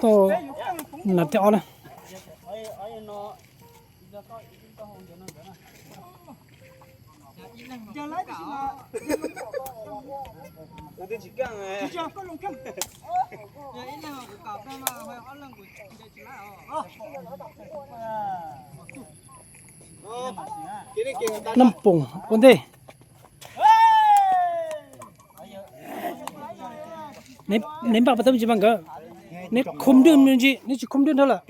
Tau, nab tiag ob na. Nab poom ua ntej. Neb npaj pob tawb me ntsis mas nkawd, neb khum dwj me ntsis, neb tsis khum dwj nrho lawm.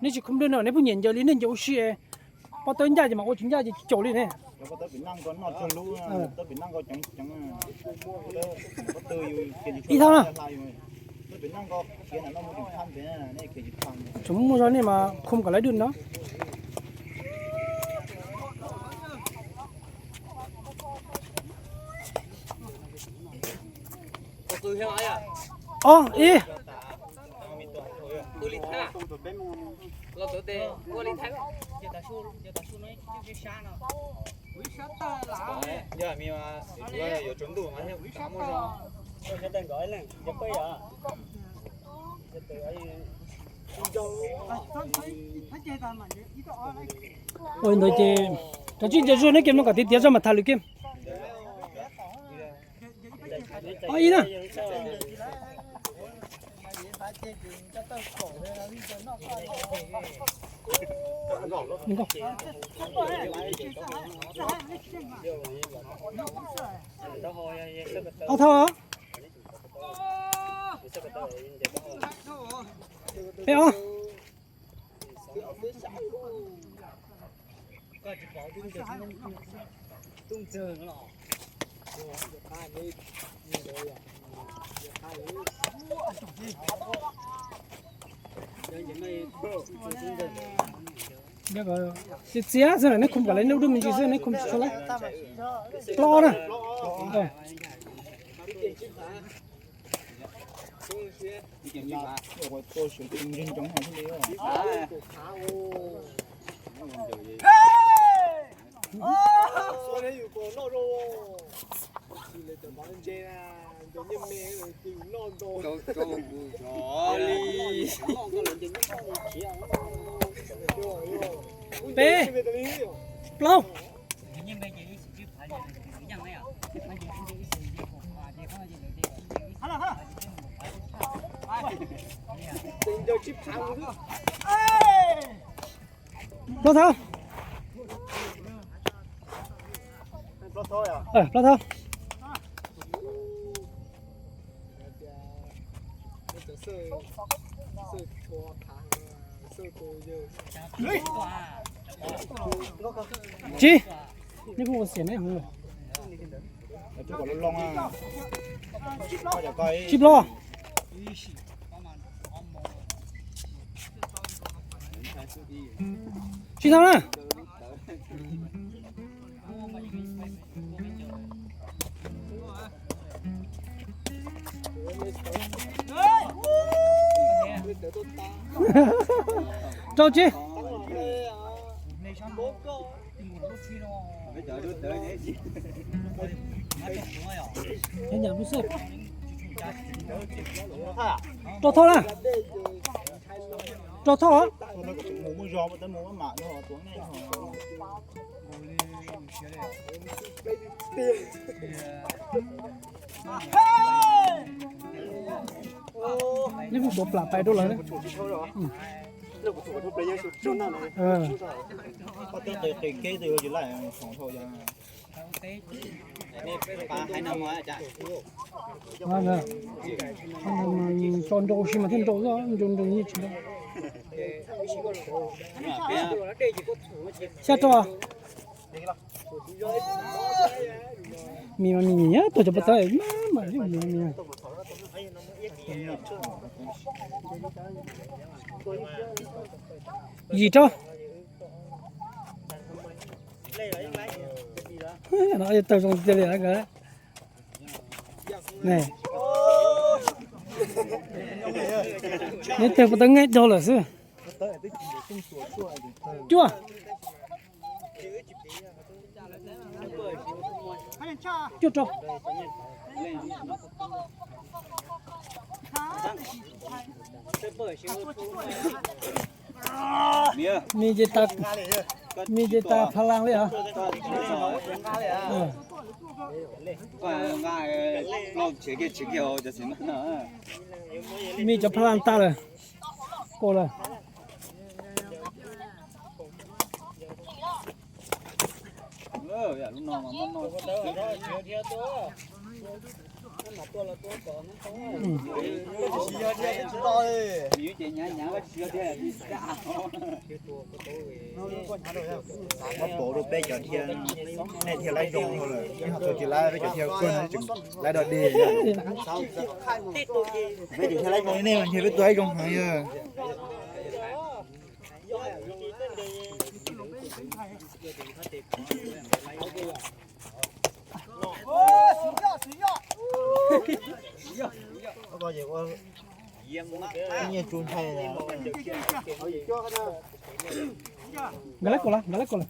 Neb tsis khum dwj no neb pheej nyiam ncaws li nej ncaws ua si. Pob tawb ncaj ces mas ua, tsis ncaj ces tsis caum li ne. Ib thab na. Tseem muaj zog nej mas khum kom lawv dwj no. Ob ib. Ua li ntawd ces cov tsib ncaws zuag neb kem no kom tiav tiav zog mas tham lwm kiag. Ob ib na. Ob thawb. Peb ob. Txiav txiav xwb, neb khum kom lawv neb ua dub me ntsis xwb, neb khum tsis tshua lawm. Plaub ob na. Peb, plaub. Plaub thawb. Plaub thawb. Tsib. Neb kuj ua xiam neb heev lawm. Tsib plaub. Tsib thawb na. Rau tsib. Rau thawj na. Rau thawj. Neb kuj tuav plam pais rau lawv. Tso nrau si mas thiaj nrau, nrau nrau nyiaj tsis nrau. Xya rau. Mis mas mis nyiam tuaj cov paj tawb mas mas mis. Yim rau. No tawg zoo tiag li nkawd. Neb tawg paj tawb nqaij dhau lawm xwb. Cuaj. Cuaj rau. Me ces tas, me ces tas pha las li os. Me cov pha las tas lawm. Koj lawm. Muab pauv rau peb cov thiaj, nej thiaj laib zoo lawm, nej ho txog tsis laib, peb cov thiaj kawg tseem laib dog dig. Peb cov thiaj laib zoo li nej mas ntshe peb tua laib zoo heev yog. Nyiaj tsu ntshai. Nkawd lab kaum las, nkawd lab kaum las.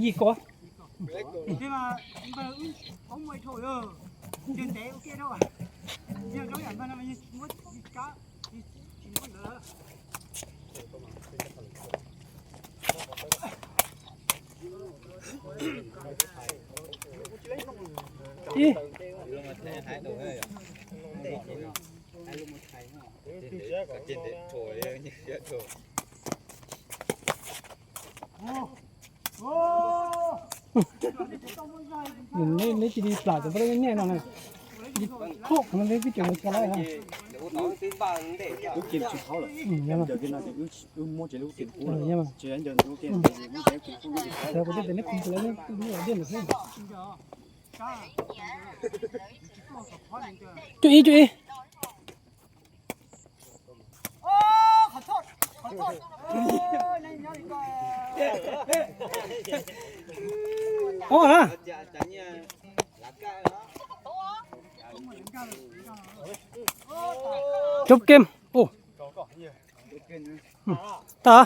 Yim kaum. Ib. Neb cia li plam cov nplooj niaj no na. Li khoj no neb twb cov mus tso lawm. Kuv tej tias neb khum lawm neb. Cuj ib, cuj ib. Ob na. Chốt game. Ồ. Tao hả?